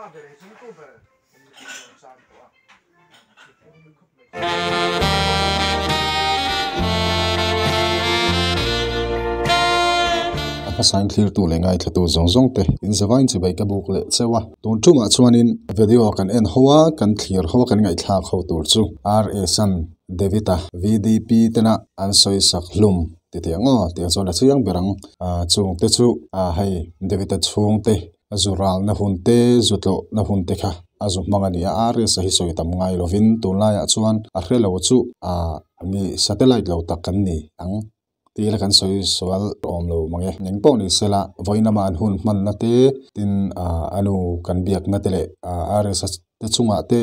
A hmasain thlirtu leh ngaithlatu zawng zawng te in zavain chibai ka buk leh cheu a. Tun tumah chuanin video kan en ho a, kan thlir ho a kan ngaihthlak ho tur chu RS-an David-a VDP tena an sawi sak hlum ti teh ang aw tih chuan a chiang ber ang. Chung te chu hei David-a chhungte A zu ralna hun te, zu tlawhna hun te kha a zu hmang a ni a, RS a hi sawi tam ngai lovin tunlaiah chuan a hre lo chu ah mi satellite lo tak kan ni ang tih ila kan sawi sual awm lo mang e. Eng pawh ni sela vawiin lama an hun hmanna te tin ah a nu kan biakna te leh ah RS a te chungah te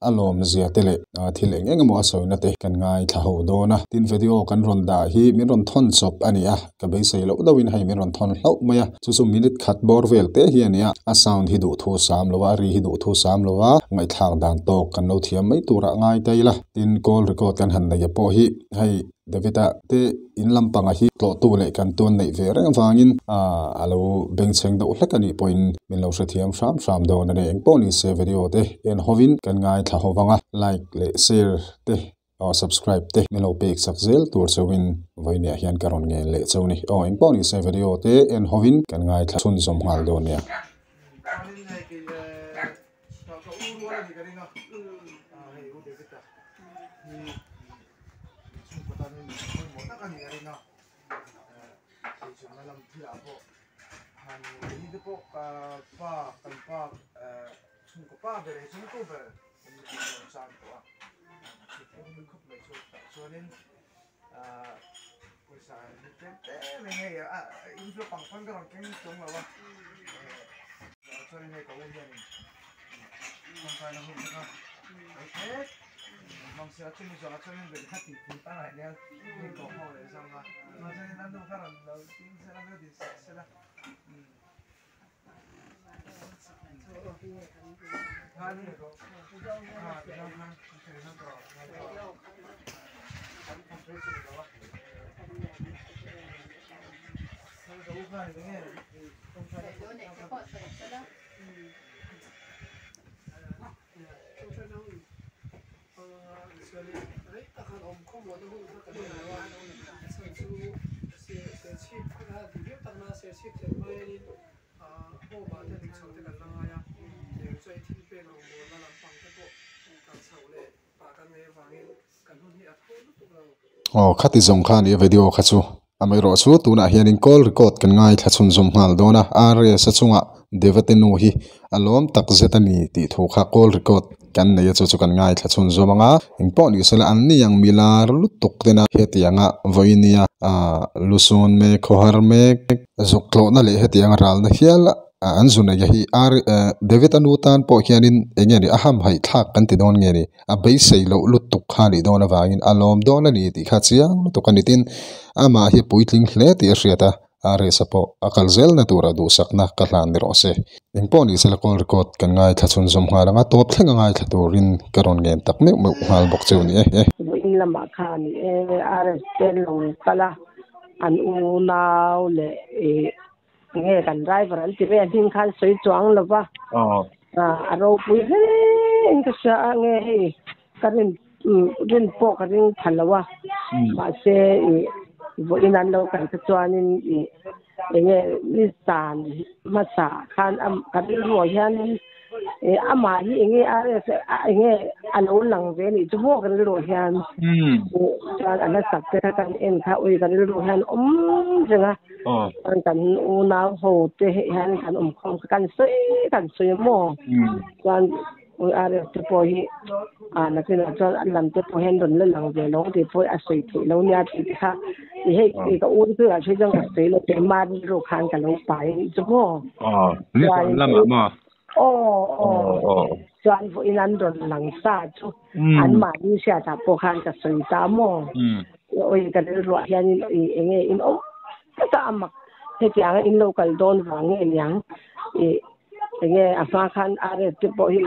A lawmzia te leh thil eng eng emaw a sawina te kan ngaithla ho dawn a. Tin video kan rawn dah hi min rawn thawn chawp a ni a, ka beisei loh deuhin hei min rawn thawn hlauh mai a. Chu chu minute khat bawr vel te hi a ni a, a sound hi duhthu sam lo a, a ri hi duhthu sam lo a, ngaihthlak dan tawk kan lo thiam mai turah ngai ta ila. Tin call record kan han neih a pawh hi hei David-a te in lampanga hi tlawhtu leh kan tuan neih ve reng avangin a lo bengchheng deuh hlek a nih pawhin min lo hrethiam hram hram dawn a ni. Engpawh ni se video te en hovin kan ngaithla ho vang a, like leh share te aw subscribe te min lo pek chak zel tur chauhin vawinia hian ka rawn ngen leh chauh a ni. Aw engpawh ni se video te en hovin kan ngaithla chhunzawm nghal dawn nia. Chhungkaw tan in pawimawh tak a nih a ring a, eichhunna lam thilah pawh han ni te pawh ka pa kan pa chhungkaw pa ber ei chhungtu ber an lo chan tawh a, thil khawp mai chu tah chuanin ahh pawisa hi tlem tlem in hei a inhlo pang pawn ka rawn keng chuang lo a, chuanin hei ka u hianin tawngtaina hun te kha a thlek. Aw khati zawng kha a ni a video kha chu amaherawhchu tunah hianin call record kan ngaithla chhunzawm nghal dawn a RS a chungah Devate nu hi a lawm tak zet a ni tih thu kha call record kan nei a chu chu kan ngaithla chhunzawm ang a engpawh ni sela an ni ang milar lutuk tena hetianga vawinia ah lusun mek khawhar mek zuk tlawhna leh hetianga ralna hial an zu nei a hi ar eh David a nu tan pawh hianin eng nge ni a hamhaih thlak kan ti dawn nge ni a beisei loh lutuk kha a nih dawn avangin a lawm dawn a ni tih kha chiang lutuk a ni tin amah hi puitling hle tih a hriat a. RS-a pawh a kal zelna tura duhsakna ka hlan ni rawh se. Engpawh ni sela call record kan ngaithla chhunzawm nghal ang a, tawp thleng a ngaithla turin ka rawn ngen tak meuh meuh nghal bawk cheu ni e. Vawiin lamah khan i RS te an lo kal a, an unau leh i enge kan driver an ti mai a hming khan sawi chuang lo va, a ropui hle in ka hria a nge hei ka rin rin pawh ka ring pha lo a mahse ih vawiin an lo kal te chuanin ih eng nge ni zan hmasa khan a ka rilruah hianin ih amah hi eng nge RS a eng nge a lo lang ve anih chu maw ka rilruah hian ih chuan a hlasak te kha kan en kha ui ka rilruah hian awm reng a chuan kan unau ho te hian kan awm khawm kha kan sawi kan sawi a maw chuan. Ui RF te pawh hi ah nakinah chuan a lam te pawh hian rawn la lang ve lo tih pawh a sawi theih lo nia tih te kha i hei i ka u te ah ṭhi chuan ka sawi lo teh ma rilru khan ka lo pai anih chu maw. Aw ni Chuan chuan lamah maw? Aw aw Aw chuan vawiin an rawn lang ta chu an mahni hriatah pawh khan ka sawi ta maw. Ui ka rilruah hianin ui enge in awm tlat a a mak hetianga in lo kal dawn vang nge niang i Enge a hma khan RS te pawh hi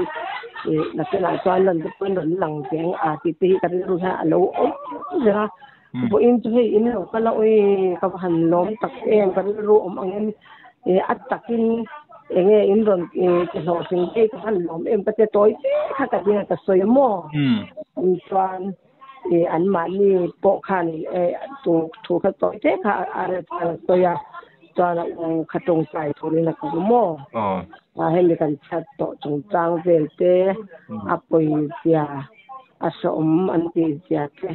ih nakinah chuan lan te pawhin rawn lang ve ang a tih te hi ka rilru hian a lo awm reng a. Vawiin chu hei in lo kal a, ui ka va han lawm tak em ka rilru awm angin ih a takin. Enge in rawn ti hlawhtling te ka han lawm em ka tia tawi te kha ka dinga ka sawi a maw? Chuan an mahni pawh khan tu thu kha tawi te kha a rep khan a sawi a, chuan a u kha tawngtai turin a ko maw? Hemi kan chhiat tawh chungchang vel te a pawi zia. A hrehawm an tih zia te,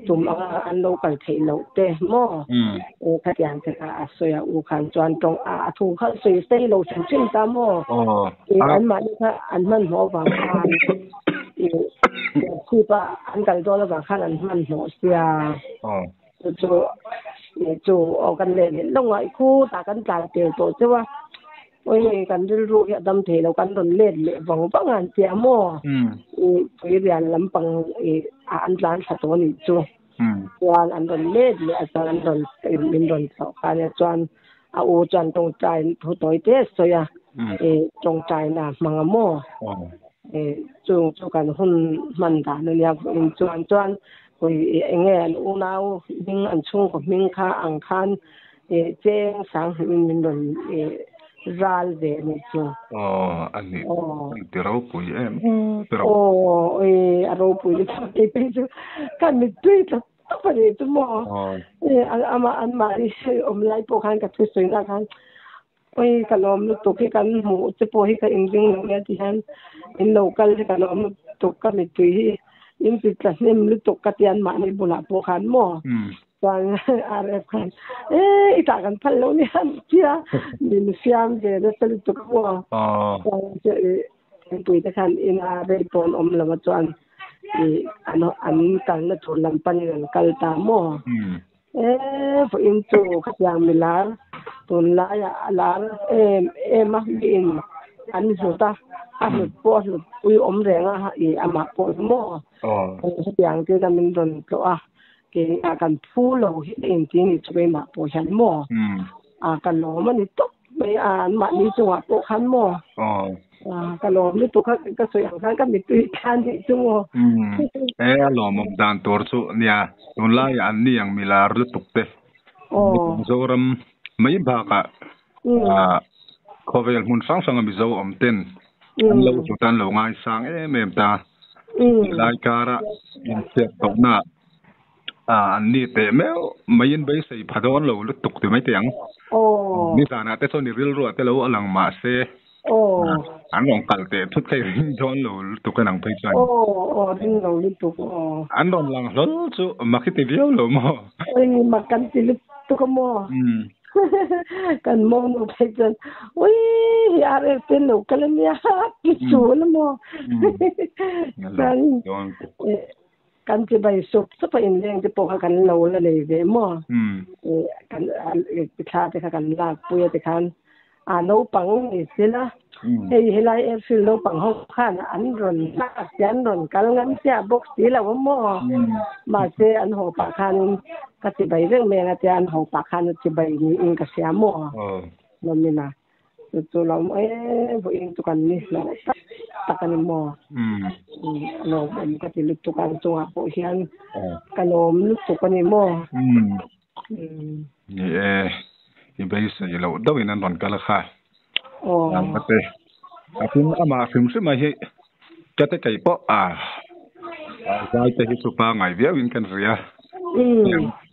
tum anga an lo kal theih loh te maw? U khatiang te kha a sawi a, u khan chuan tawng a a thu kha sawi sei lo hrim hrim ta maw? I anmahni kha an hmanhmawh avang khan i chhip a an kal dawn avang khan an hmanhmawh sia. Chu chu i chu aw kan leh leh lawng a, i khutah kan tlan tel tawh cheu a. Oi, kan rilru hi a dam thei lo, kan rawn let leh vang vang a an ti a maw? I tui rian lampang i ah an tlan thla tawh a nih chu. Chuan an rawn let leh a chuan an rawn min rawn thlawh kha ania chuan a u chuan tawngtai thu tawi te a sawi a, i tawngtaina a hmang a maw? I chung chu kan hun hman dan a nia vawiin chuan chuan ui eng nge an unau hming an chhungkaw hming kha ang khan Eh cheng sang hmuhin min rawn eh ral ve a nih chu. Aw a nih an ti ropui em ti ro. Aw eh a ropui lutuk kei phei chu ka mittui tla tawp a nih chu maw. Eh amah anmahni awm lai pawh khan ka thusawi na khan oi ka lawm lutuk hi kan hmuh che pawh hi ka inring lo nia ti hian in lo kal hi ka lawm lutuk ka mittui hi in ti tla hnem lutuk ka ti anmahni bulah pawh khan maw. Chuan RF khan ee i tah kan phal lo nia tia min siam ve nasa lutuk a maw. Chuan thingpui te khan ina rei pawn awm lo a chuan i an an kalna tur lam panin an kal ta maw. Ee vawiin chu khatiang milar tunlaiah a lar em em a miin an hlut a, a hlut pawh a hlut pui awm reng a i amah pawh hi maw. Hetiang te kha min rawn tlawh a. Kei a kan phu lo hi a inti ni chu keimah pawh hian maw? A ka lawm a ni tawp mai a anmahni chungah pawh khan maw? A ka lawm lutuk a ka sawi ang khan ka mittui tlan dih chu maw? E a lawmawm dan tur chu nia tunlaiah an ni ang milar lutuk te Mizoram mai bakah khawvel hmun hrang hranga Mizo awm ten an lo hlut a an lo ngaisang em em ta. Lai kara inchhiat tawhna ah an ni teh meuh maiin beisei pha dawn lo lutuk ti mai teh ang. Nizanah te chuan i rilruah te lo a lang mahse an rawn kal teh thut kha i ring dawn lo lutuk a nang phei chuan. An rawn lang hlawl chu mak i ti viau lo maw? Mak kan ti lutuk a maw? Kan mawng phei chuan ui hi RF te lo kal a nia ti chul a maw chuan kan chi bai sup sup a inleng te pawh kha kan lo la nei ve maw kan thla te kha kan lak pui a tikhan a naupang ni sela hei helai airfield naupang ho khan an rawn lak che an rawn kal ngam chiah bawk si lo a maw mahse an haw pah khanin ka chi bai reng mai ang a tia an haw pah khan a chi bai niin ka hria maw lawmin a chu chu lo awm e vawiin chu kan ni hlauh tak tak a ni maw lawmawm ka ti lutuk a an chungah pawh hian ka lawm lutuk a ni maw. Ni e, i beisei loh deuhin an rawn kal a kha. Ang ka te. A tin amah hrim hrim a hi ka te kei pawh a zai te hi chu pangai viauin kan ria.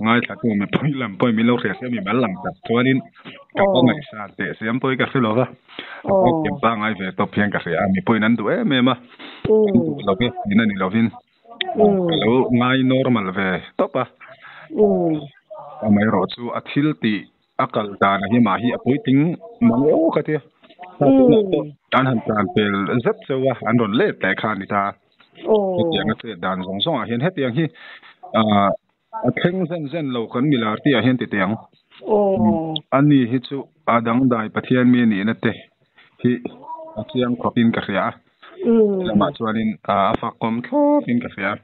Ngaithla tu mipui lam pawhin min lo hria sia mi mal lang tak chuanin ka va ngaihsan teh siam pawhin ka hre lo va. A thiam pangai ve tawp hian ka hria a, mipuiin an duh em em a. An duh lo ve tihna ni lovin. Ka lo ngai normal ve tawp a. Amaherawh chu a thil tih a kal dan a hi mah hi a puitling mang eo ka tia. An han tlan pel zet cheu a, an rawn let leh kha a ni ta. Hetiang a chet dan zawng zawngah hian hetiang hi a thleng zen zen lo kan milar tih ah hian ti teh ang. Ani hi chu a dangdai Pathian mi nihna te hi a chiang khawpin ka hria a. Lamah chuanin a fakawm thlawpin ka hria a.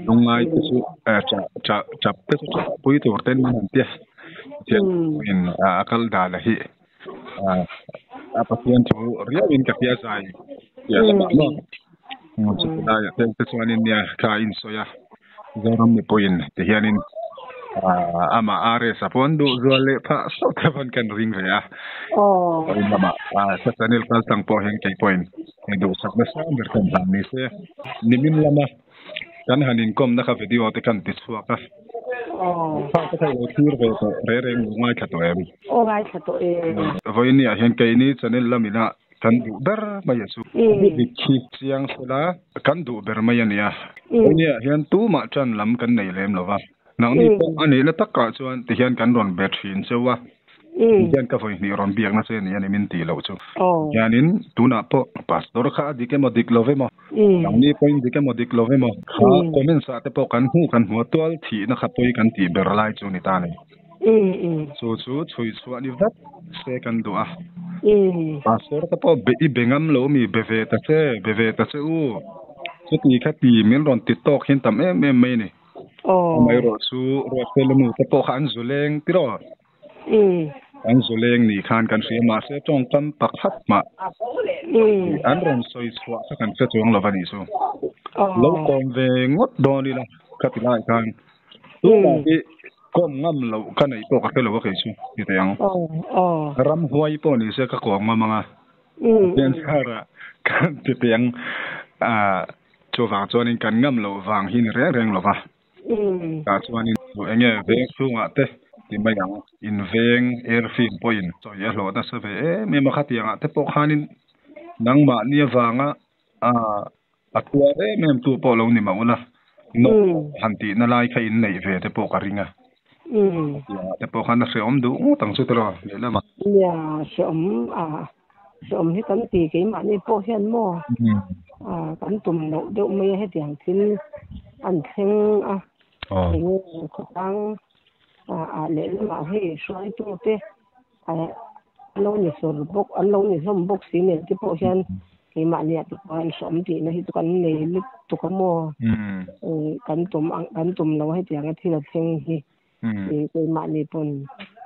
Lungngai te chu tap te chu tap pui tur ten min han tia. Pathian in a kal dan a hi a Pathian thu riauin ka hria zai tia lamah maw. Chulaiah te chuanin nia kha a insawi a. Zoram mipuiin ti hianin. Ama are sapon du zual le pha so te pon kan ring ve a. Oh. In lama a sa channel kal tang po heng kei point du sak na sang ber kan dan ni se. Nimin lama kan hanin kom na kha video te kan ti chuak a. Oh. Pha ka thai lo thir ve to re re ngai kha to em. Oh ngai kha to e. Voi ni a hian kei ni channel lamina kan du ber mai chu. Dik khi chiang sela kan du ber mai ania. Voi ni a hian tu ma chan lam kan nei lem lova. Nang ni pawh ani la takah chuan ti hian kan rawn be thin chewa. Hian ka voi ni rawn biak na che ni ani min ti lo chu. Hianin tuna pawh pastor kha dik emaw dik lo ve maw. Nang ni pawhin dik emaw dik lo ve maw. Kha comment sa te pawh kan hmu kan hmu tual thi na kha pawhi kan ti ber lai chu ni ta ni. Chu chu chui chhuah ni vat se kan du a. Pastor te pawh be i bengam lo mi be ve ta che be ve ta che u. Chu ti kha ti min rawn ti tawk hian tam em em mai ni. Oh. Mai ro chu ro felmu te pawh kha an zuleng tiro. An zuleng ni khan kan hria ma se tawng kam pakhat ma. An rawn sawi chhuah kha kan hre chuang lova ni chu. Lo kawm ve ngawt dawn ila kha ti lai khan. Tu ma hi kawm ngam lo ka nei pawh ka hre lo a kei chu ti teh ang. Oh. Ram huai pawh ni se ka kawm ngam anga. Hian sara kan ti teh ang a chu wang chuanin kan ngam lo wang hi ni reng reng lova. Ta chuanin enge veng chungah te ti mai ang in veng airfield pawhin chawi a hlawh nasa ve em em a kha tiangah te pawh khanin nangmah ni awanga a a tuar em em tu pawh lo ni mah ula. No han tih na lai kha in neih ve te pawh ka ring a. Tiangah te pawh khan a hreawm duh ngawt ang chu tiraw lehlamah. Nia hreawm a hreawm hi kan ti keimahni pawh hian maw. A kan tum loh deuh mai a hetiang thil an thleng a. Enge khawtlang a a lehlamah hei hruaitu te a lo ni sur bawk an lo ni hlawm bawk si nen te pawh hian keimahni ah te pawh hian hreawm tihna hi chu kan nei lutuk a maw. Kan tum ang kan tum lo hetiang a thil a thleng hi. Keimahni pawn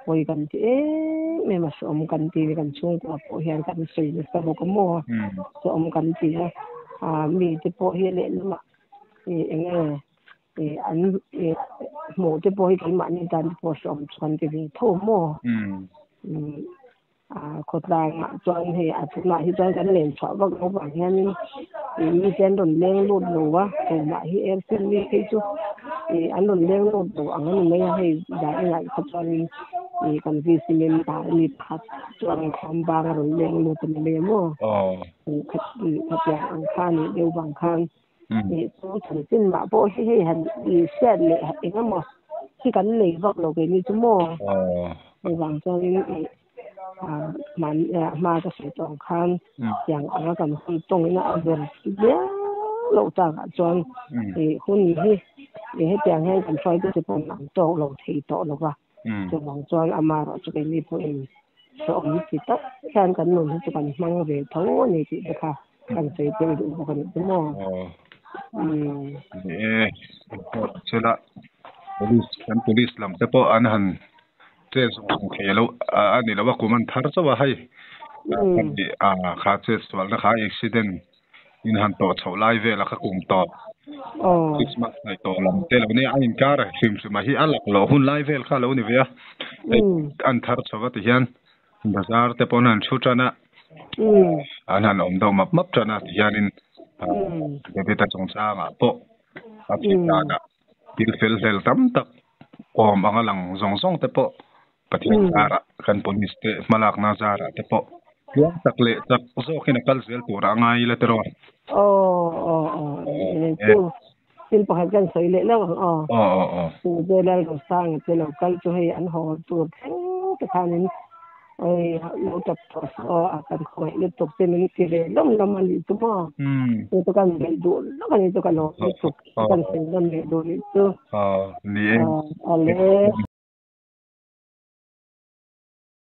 pawi kan ti em em a hreawm kan ti kan chhungkua pawh hian kan sawi nasa bawk a maw. Hreawm kan ti a. A mi te pawh hi lehlamah enge an hmuh te pawh hi keimahni tan te pawh hreawm chu kan ti ve tho maw. A khawtlangah chuan hei a tunah hi chuan kan len chhuah vak lo vang hianin mi te an rawn leng lut lo a tumah hi airfield mi phei chu an rawn leng lut lo ang ani mai a hei dan engah kha chuanin kan VC member mi pakhat chuan khawm bang a rawn leng lut ani mai a maw. Khatiang ang kha ni deuh vang khan chu chanchin mah pawh hi hei han hriat leh engemaw hi kan nei vak lo ke ni chu maw. Hei vang chuanin hma ka sawi tawh ang khan tiang anga kan hun tawngin a ber viau loh takah chuan hun hi hetiang hian kan hruaitu te pawh an tawk lo thei tawh lova. Chuvang chuan ama erawh chu keini pawhin hreawm ti tak hian kan nun hi chu kan hmang ve tho ani tih te kha kan sawi tel duh bawk ani chu maw. Ni e, chela police kan police lam te pawh an han che zung zung thei lo ani lo a kum an thar chauh a hei. A kha che sual na kha accident in han tawh chhoh lai vel a kha kum tawp. Christmas hnaih tawh lam te lo ni a inkar hrim hrim a hi a lak loh hun lai vel kha lo ni ve a. An thar chho a ti hian bazar te pawh an han thu tan a. An han awm deuh map map tan a ti hianin David-a chungchangah pawh a thih danah thil fel hlel tam tak awm anga lang zawng zawng te pawh Pathian zarah kan police te hmalakna zarah te pawh tluang tak leh chak zawkin a kal zel tur a ngai ila tiraw. Oh oh oh chu thil pakhat kan sawi leh lo ang aw. Oh oh oh. Chu te lal Rosanga te lo kal chu hei an haw tur thleng te khanin oi lo tap tawh suh aw a kan khawngaih lutuk che min ti ve lawm lawm a nih chu maw. Chu chu kan beih duh lawk a ni chu ka lawm lutuk kan sawi nawn leh duh nih chu. Ni e. Awle.